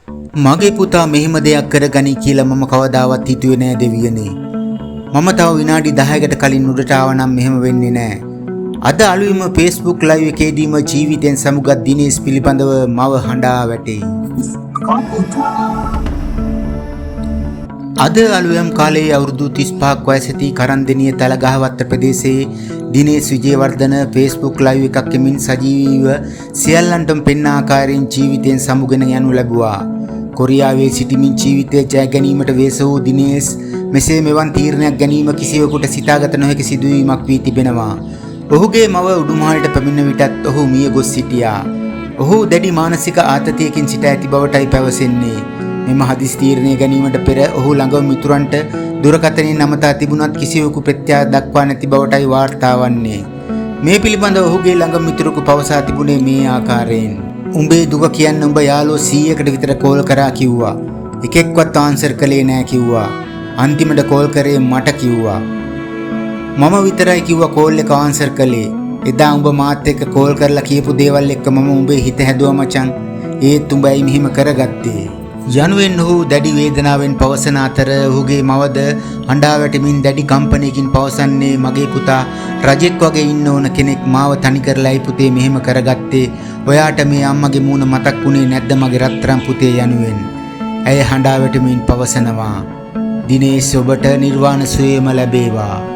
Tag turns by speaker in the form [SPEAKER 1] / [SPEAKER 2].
[SPEAKER 1] මගේ පුතා මෙහෙම දෙයක් කරගනී කියලා මම කවදාවත් හිතුවේ නෑ දෙවියනේ. මම තව විනාඩි 10කට කලින් උඩට ආව නම් මෙහෙම වෙන්නේ නෑ. අද අලුයම Facebook live එකේදීම ජීවිතෙන් සමුගත් දිනේෂ් පිළිබඳව මව හඬා වැටෙයි. අද අලුයම් කාලයේ අවුරුදු 35ක් වයස ඇති කරන්දෙනිය තලගහවත්ත ප්‍රදේශයේ දිනේෂ් විජේවර්ධන Facebook live එකක් එමින් සජීවීව සියල්ලන්ටම පෙන්වන ආකාරයෙන් ජීවිතයෙන් සමුගෙන යනු ලැබුවා. කොරියාවේ සිටිමින් ජීවිතය ජය ගැනීමට වෙහෙස වූ දිනේෂ් මෙසේ මෙවන් තීරණයක් ගැනීම කිසිවෙකුට සිතාගත නොහැකි සිදුවීමක් වී තිබෙනවා. ඔහුගේ මව උඩුමහලට පැමිණ විටත් ඔහු මිය ගොස් සිටියා. ඔහු දැඩි මානසික ආතතියකින් සිට ඇති බවටයි පැවසෙන්නේ. මෙම හදිසි තීරණය ගැනීමට පෙර ඔහු ළඟම මිතුරන්ට දුරකථනයෙන් අමතා තිබුණත් කිසිවෙකු ප්‍රත්‍යාර දක්වා නැති බවටයි වාර්තා වන්නේ. මේ පිළිබඳව ඔහුගේ ළඟම මිතුරෙකු පවසා තිබුණේ මේ ආකාරයෙන්. උඹේ දුක කියන්න උඹ යාළුවෝ 100කට විතර කෝල් කරා කිව්වා. එකෙක්වත් ආන්සර් කළේ නෑ කිව්වා. අන්තිමට කෝල් කරේ මට කිව්වා. මම විතරයි කිව්වා කෝල් එක ආන්සර් කළේ. එදා උඹ මාත් එක්ක කෝල් කරලා කියපු දේවල් එක්ක මම උඹේ හිත හැදුවා මචං. ඒත් උඹ ඇයි මෙහෙම කරගත්තේ? යනුවෙන් ඔහු දැඩි වේදනාවෙන් පවසන අතර ඔහුගේ මවද හඬා වැටෙමින් දැඩි කම්පනයකින් පවසන්නේ, මගේ පුතා රජෙක් වගේ ඉන්න ඕන කෙනෙක් මාව තනි කරලා ඇයි පුතේ මෙහෙම කරගත්තේ? ඔයාට මේ අම්මගේ මූණ මතක් වුණේ නැද්ද මගේ රත්තරන් පුතේ යනුවෙන් ඇය හඬා වැටෙමින් පවසනවා. දිනේෂ්, ඔබට නිර්වාණ සුවයම ලැබේවා.